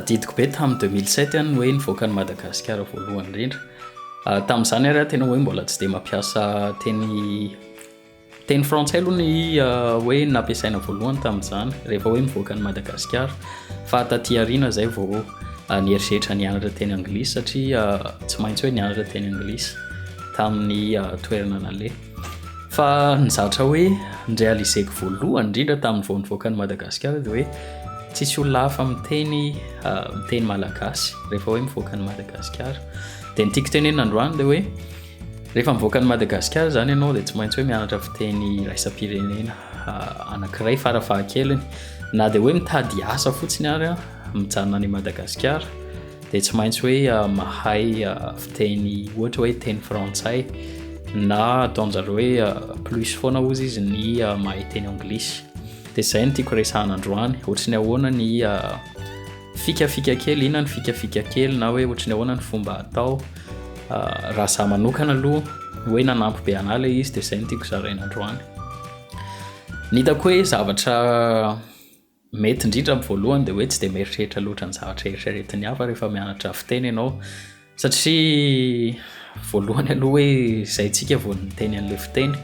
Tadidiko be tamin'ny 2007 aho ny hoe nivoaka an'i Madagasikara voalohany indrindra. Tamin'izany ary aho tena hoe mbola tsy dia mampiasa teny teny frantsay aloha ny hoe nampiasaina voalohany tamin'izany rehefa hoe mivoaka an'i Madagasikara. Fa taty aoriana izay vao nieritreritra nianatra teny anglisy satria tsy maintsy hoe nianatra teny anglisy tamin'ny toerana naleha. Fa ny zavatra hoe ni-réaliser-ko voalohany indrindra tamin'ny vao nivoaka an'i Madagasikara dia hoe tsisy olona hafa miteny miteny malagasy rehefa hoe mivoaka an'i Madagasikara. Dia ny tiako tenenina androany dia hoe rehefa mivoaka an'i Madagasikara izany ianao dia tsy maintsy hoe mianatra fiteny iraisam-pirenena anankiray farafahakeliny. Na dia hoe mitady asa fotsiny ary mijanona any Madagasikara dia tsy maintsy hoe mahay fiteny ohatra hoe teny frantsay na ataon-jareo hoe plus foana hozy izy ny mahay teny anglisy. Dia izay no tiako resahana androany, ohatry ny ahoana ny fikafika kely, inona ny fikafika kely na hoe ohatry ny ahoana ny fomba atao. Raha za manokana aloha hoe nanampy be an'ahy ilay izy dia izay no tiako zaraina androany. Ny hitako hoe zavatra mety indrindra amin'ny voalohany dia hoe tsy dia mieritreritra loatra ny zavatra eritreretin'ny hafa rehefa mianatra fiteny ianao satria voalohany aloha hoe izay tsika vao niteny an'ilay fiteny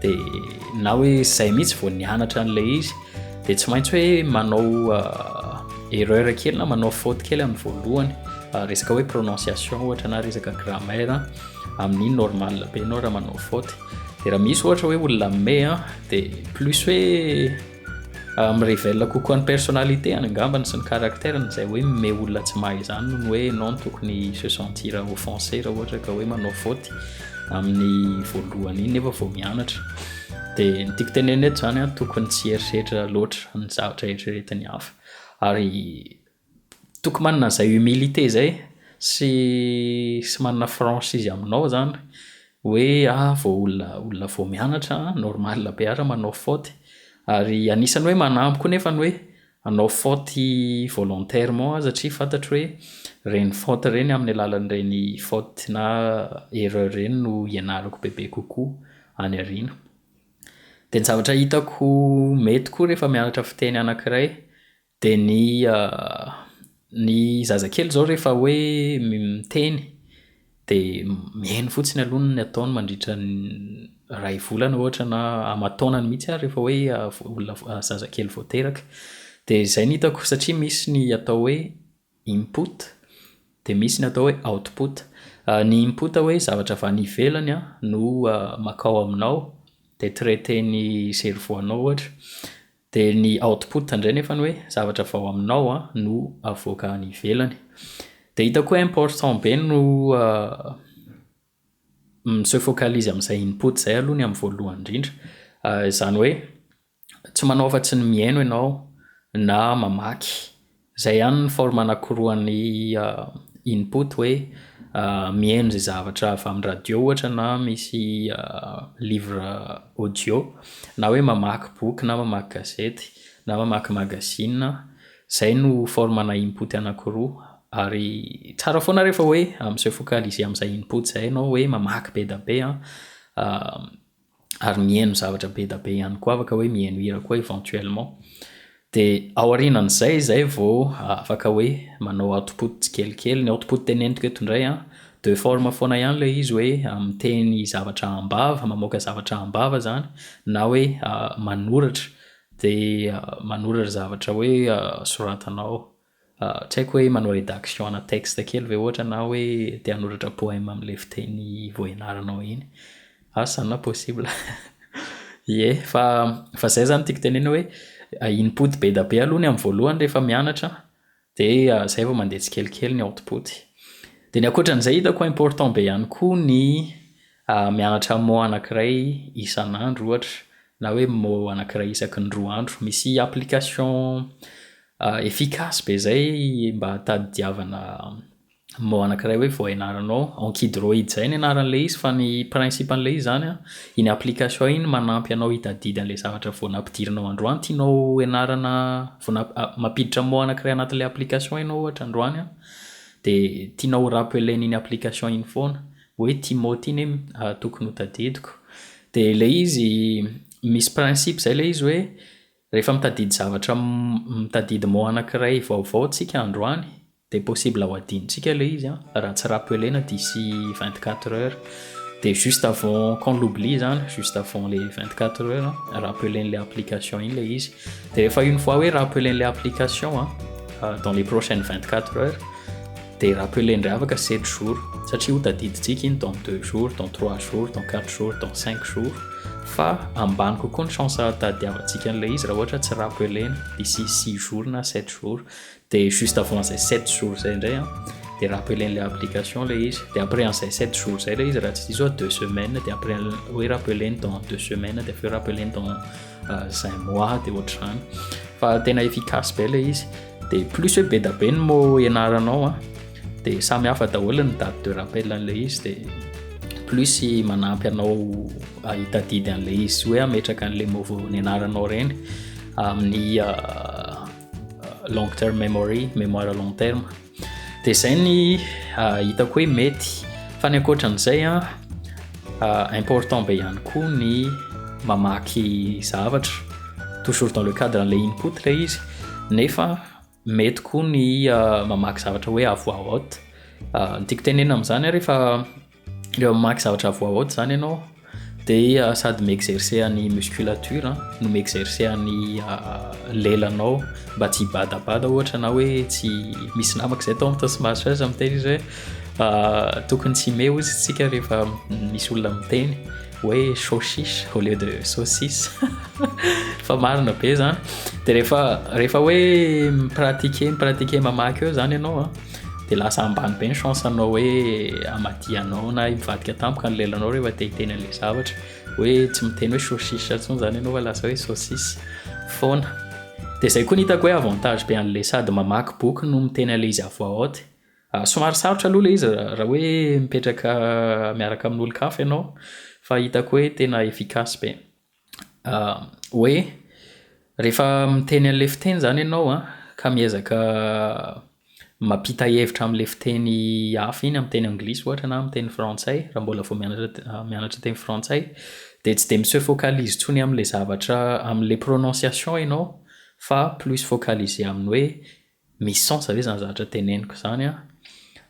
dia na hoe izay mihitsy vao nianatra an'ilay izy dia tsy maintsy hoe manao erreur kely na manao faute kely amin'ny voalohany, resaka hoe prononciation ohatra na resaka grammaire amin'iny normal be ianao raha manao faute. Dia raha misy ohatra hoe olona me dia plus hoe mi-révèle kokoa ny personnalité-ny angambany sy ny caractère-ny izay hoe me olona tsy mahay izany noho ny hoe ianao no tokony se sentir offensé raha ohatra ka hoe manao faute amin'ny voalohany iny nefa vao mianatra. Dia ny tiako tenenina eto izany an, tokony tsy hieritreritra loatra ny zavatra eritreretin'ny hafa. Ary tokony manana an'izay humilité izay sy sy manana franchise aminao izany hoe ah vao olona olona vao mianatra an, normal be ary manao faute. Ary anisan'ny hoe manampy koa nefa ny hoe hanao faute volontairement aho satria fantatro hoe ireny faute ireny amin'ny alalan'ireny faute na erreur ireny no hianarako bebe kokoa any aoriana. Dia ny zavatra hitako mety koa rehefa mianatra fiteny anankiray dia ny ny zazakely izao rehefa hoe miteny dia mihaino fotsiny aloha ny ataony mandritra ny iray volana ohatra na aman-taonany mihitsy ary rehefa hoe olona zazakely vao teraka. Dia izay no hitako satria misy ny atao hoe input dia misy ny atao hoe output. Ny input hoe zavatra avy any ivelany no mankao aminao dia traiter-n'ny cerveau-nao ohatra. Dia ny output indray nefany hoe zavatra avy ao aminao no avoaka any ivelany. Dia hitako hoe important be no mi-se focalise amin'izay input izay aloha ny amin'ny voalohany indrindra. Izany hoe tsy manao afa-tsy ny mihaino ianao na mamaky. Izay ihany ny forme anankiroan'ny input hoe mihaino izay zavatra avy amin'ny radio ohatra na misy livre audio na hoe mamaky boky na mamaky gazety na mamaky magazine. Izay no forme ana input anankiroa ary tsara foana rehefa hoe mi-se focaliser amin'izay input izay ianao hoe mamaky be dia be an. Ary mihaino zavatra be da be ihany koa, afaka hoe mihaino hira koa éventuellement. Dia aorianan'izay izay vao afaka hoe manao output tsikelikely. Ny output teneniko eto indray an, deux formes foana ihany ilay izy hoe miteny zavatra am-bava, mamoaka zavatra am-bava izany na hoe manoratra, dia manoratra zavatra hoe soratanao. Tsy haiko hoe manao rédaction ana texte kely ve ohatra na hoe te hanoratra poème amin'ilay fiteny vao ianaranao iny. Asa na possible. Ie, fa fa zay zany tiako tenenina hoe input be da be aloha ny amin'ny voalohany rehefa mianatra dia zay vao mandeha tsikelikely ny output. Dia ny ankoatran'izay hitako important be ihany koa ny mianatra mot anankiray isan'andro ohatra na hoe mot anankiray isaky ny 2 andro. Misy application Efficace be zay mba tadidiavana mot anankiray hoe vao ianaranao, Ankidroid zay ny anaran'ilay izy fa ny principe an'ilay izy zany an, iny application iny manampy anao hitadidy an'ilay zavatra vao nampidirinao androany tianao ianarana vao namp- mampiditra mot anankiray anatin'ilay application ianao ohatra androany an, de tianao ho rappeler-n'iny application iny foana hoe ity mot ity anie tokony ho tadidiko. De ilay izy misy principe zay ilay izy hoe Rehefa mitadidy zavatra mitadidy mot anankiray vaovao tsika androany. Dia possible ho adinontsika ilay izy an, raha tsy rappeler-na d'ici 24 heures. Dia juste avant qu'on l'oublie zany, juste avant les 24 heures, rappeler-n'ilay application iny ilay izy. Dia rehefa une fois hoe rappeler-n'ilay application an, dans les prochaines 24 heures, dia rappeler indray afaka 7 jours, satria ho tadidintsika iny dans 2 jours, dans 3 jours, dans 4 jours, dans 5 jours. Fa ambany kokoa ny chance ahatadiavantsika an'ilay izy raha ohatra tsy rappeler-na d'ici 6 jours na 7 jours. Dia juste avant an'izay 7 jours izay indray an, dia rappeler-n'ilay application ilay izy. Dia après an'izay 7 jours izay ilay izy raha tsy diso aho 2 semaines, dia après hoe rappeler-ny dans 2 semaines, dia avy eo rappeler-ny dans un mois, dia ohatr'izany. Fa tena efficace be ilay izy. Dia plus hoe be dia be ny mot ianaranao an, dia samy hafa daholo ny date de rappel an'ilay izy, dia plus manampy anao hitadidy an'ilay izy sy hoe hametraka an'ilay mot vao nianaranao ireny amin'ny long term memory, mémoire à long terme. Dia izay ny hitako hoe mety. Fa ny ankoatran'izay an, important be ihany koa ny mamaky zavatra, toujours dans le cadre an'ilay input ilay izy, nefa mety koa ny mamaky zavatra hoe à voix haute. Ny tiako tenenina amin'izany an, rehefa mamaky zavatra à voix haute zany ianao, dia sady mi-exercer ny musculature no mi-exercer ny lelanao mba tsy hibadabada ohatra, na hoe tsy misy namako izay tao amin'ny Toastmasters miteny izy hoe tokony tsy himehy hozy isika rehefa misy olona miteny hoe saucisse au lieu de saucisse, fa marina be zany. Dia rehefa hoe mi-pratiquer mi-pratiquer mamaky eo zany ianao an, dia lasa ambany be ny chance anao hoe hamadihanao na hivadika tampoka ny lelanao rehefa te hiteny an'ilay zavatra, hoe tsy miteny hoe saucisse intsony zany ianao fa lasa hoe saucisse foana. Dia izay koa ny hitako hoe avantage be an'ilay sady mamaky boky no miteny an'ilay izy à voix haute. Somary sarotra aloha ilay izy raha hoe mipetraka miaraka amin'olon-kafa ianao, fa hitako hoe tena efficace be. Hoe rehefa miteny an'ilay fiteny zany ianao an, ka miezaka mampita hevitra amin'ilay fiteny hafa iny, amin'ny teny anglisy ohatra na amin'ny teny frantsay, raha mbola vao mianatra teny frantsay, dia tsy dia mi-se focalise intsony amin'ilay zavatra, amin'ilay prononciation ianao, fa plus focalisé amin'ny hoe misy sens ve zany zavatra teneniko zany an,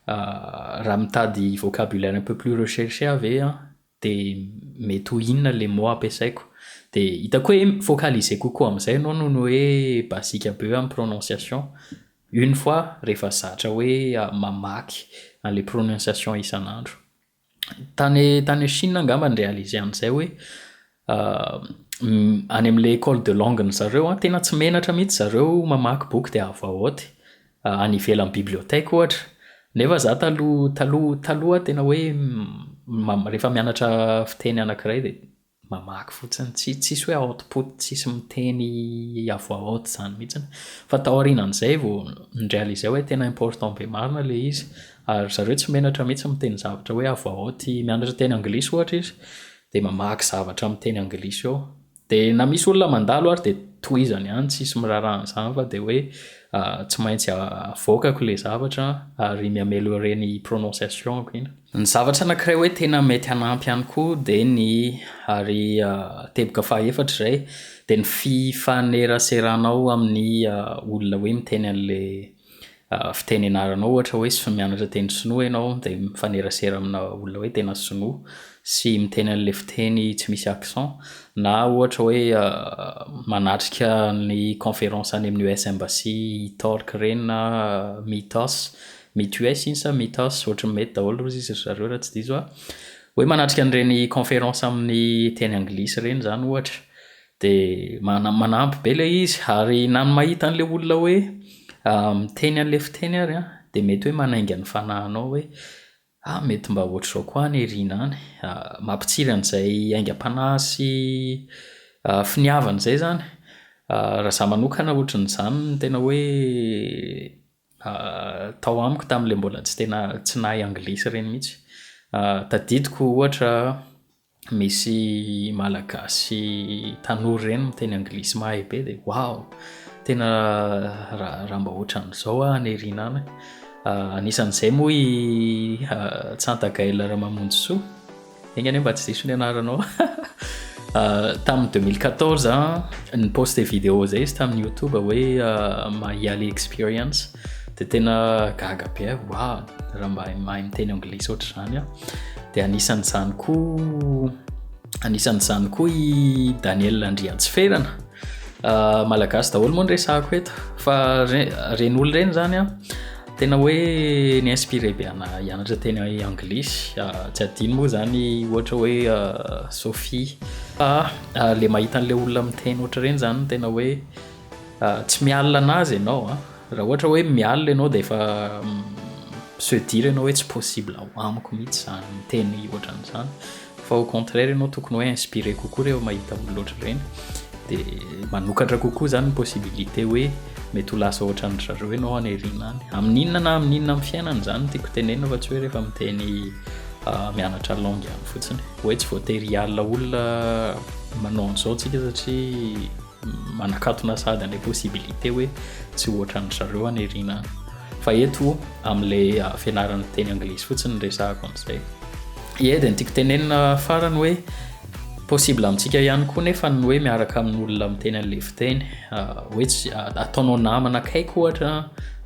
raha mitady vocabulaire un peu plus recherché aho ve an, dia mety ho inona ilay mot ampiasaiko. Dia hitako hoe focalisé kokoa amin'izay ianao noho ny hoe basique be amin'ny prononciation, une fois rehefa zatra hoe mamaky an'ilay prononciation isan'andro. Tany Chine angamba no réalisé an'izay hoe any amin'ilay école de langue-ny zareo an, tena tsy menatra mihitsy zareo mamaky boky dia à voix haute, any ivelan'ny bibliothèque ohatra. Nefa za taloha taloha taloha tena hoe rehefa mianatra fiteny anankiray dia mamaky fotsiny, tsy tsisy hoe output, tsisy miteny à voix haute zany mihitsiny. Fa taorianan'izay vao ni-réaliser hoe tena important be marina ilay izy, ary zareo tsy menatra mihitsy miteny zavatra hoe à voix haute. Mianatra teny anglisy ohatra izy, dia mamaky zavatra amin'ny teny anglisy eo. Dia na misy olona mandalo ary dia tohizany ihany, tsisy miraharaha an'izany, fa dia hoe tsy maintsy avoakako ilay zavatra ary mi-améliorer ny prononciation-ko iny. Ny zavatra anankiray hoe tena mety hanampy ihany koa dia ny, ary teboka fahaefatra izay, dia ny fifaneraseranao amin'ny olona hoe miteny an'ilay fiteny ianaranao, ohatra hoe mianatra teny sinoa ianao dia mifanerasera amina olona hoe tena sinoa sy miteny an'ilay fiteny tsy misy accent, na ohatra hoe manatrika ny conférence any amin'ny US Embassy Talk ireny na Meetos, Meet US iny sa Meetos, ohatran'ny mety daholo hozy izy ry zareo raha tsy diso aho. Hoe manatrika an'ireny conférence amin'ny teny anglisy ireny zany ohatra, dia manampy be ilay izy, ary na ny mahita an'ilay olona hoe miteny an'ilay fiteny ary an, dia mety hoe manainga ny fanahinao hoe ah mety mba ohatr'izao koa any aoriana any. Mampitsiry an'izay aingam-panahy sy finiavana izay zany. Raha izaho manokana ohatran'izany no tena hoe tao amiko tamin'ilay mbola tsy tena tsy nahay anglisy ireny mihitsy. Tadidiko ohatra misy malagasy tanora ireny miteny anglisy mahay be dia waouh! Tena raha mba ohatran'izao aho any aoriana any. Anisan'izay moa i Tsanta Gaël Ramamonjisoa, enga anie mba tsy diso ny anaranao. Tamin'ny 2014 ni-poster vidéo izay izy tamin'ny YouTube hoe My Yali Experience. Dia tena gaga be aho, waouh, raha mba mahay miteny anglisy ohatr'izany aho. Dia anisan'izany koa anisan'izany koa i Daniel Andriantsiferana. Ah, Malagasy daholo moa no resahako eto fa reny olona ireny izany an, tena hoe ni-inspiré be ana hianatra teny anglisy. Ah, tsy adino moa izany ohatra hoe ah, Sophie. Fa le mahita an'ilay olona miteny ohatr'ireny izany no tena hoe tsy mialona anazy ianao an. Raha ohatra hoe mialona ianao dia efa se dire ianao hoe tsy possible ao amiko mihitsy izany miteny ohatran'izany. Fa au contraire ianao tokony hoe inspiré kokoa rehefa mahita olona ohatr'ireny. Dia manokatra kokoa izany ny possibilité hoe mety ho lasa ohatran-dry zareo ianao any aoriana any. Amin'inona na amin'inona amin'ny fiainana izany no tiako tenenina fa tsy hoe rehefa miteny mianatra langue ihany fotsiny. Hoe tsy voatery hialona olona manao an'izao tsika satria manakatona sahady an'ilay possibilité hoe tsy ho ohatran-dry zareo any aoriana any. Fa eto amin'ilay fianarana teny anglisy fotsiny no resahako an'izay. Ie, dia ny tiako tenenina farany hoe possible amintsika ihany koa nefa ny hoe miaraka amin'olona miteny an'ilay fiteny. Hoe tsy ataonao namana akaiky ohatra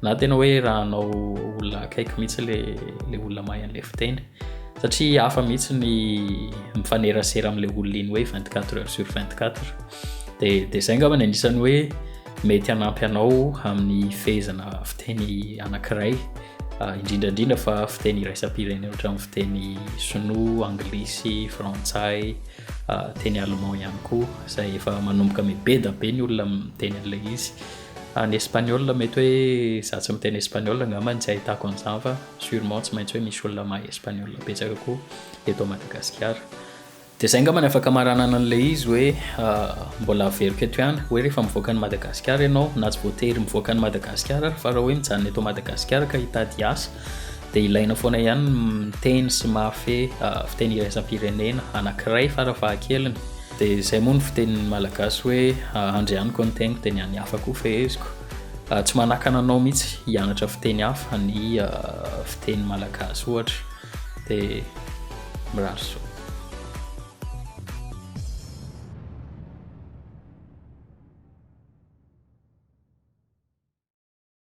na tena hoe rahanao olona akaiky mihitsy ilay ilay olona mahay an'ilay fiteny. Satria hafa mihitsy ny mifanerasera amin'ilay olona iny hoe 24 heures sur 24. Dia dia izay angamba ny anisan'ny hoe mety hanampy anao amin'ny fehezana fiteny anankiray, indrindra indrindra fa fiteny iraisam-pirenena ohatran'ny fiteny sinoa, anglisy, frantsay, teny allemand ihany koa izay efa manomboka miha-be dia be ny olona miteny an'ilay izy. Ny espagnol mety hoe izaho tsy miteny espagnol angamba no tsy ahitako an'izany fa sûrement tsy maintsy hoe misy olona mahay espagnol betsaka koa eto Madagasikara. Dia izay angamba ny afaka hamaranana an'ilay izy hoe mbola averiko eto ihany hoe rehefa mivoaka an'i Madagasikara ianao na tsy voatery mivoaka an'i Madagasikara ary fa raha hoe mijanona eto Madagasikara ka hitady asa dia ilaina foana ihany ny miteny sy mahafehy fiteny iraisam-pirenena anankiray farafahakeliny. Dia izay moa ny fitenin'ny Malagasy hoe andrianiko ny teniko dia ny an'ny hafa koa feheziko. Tsy manakana anao mihitsy hianatra fiteny hafa ny fiteny malagasy ohatra. Dia mirary soa.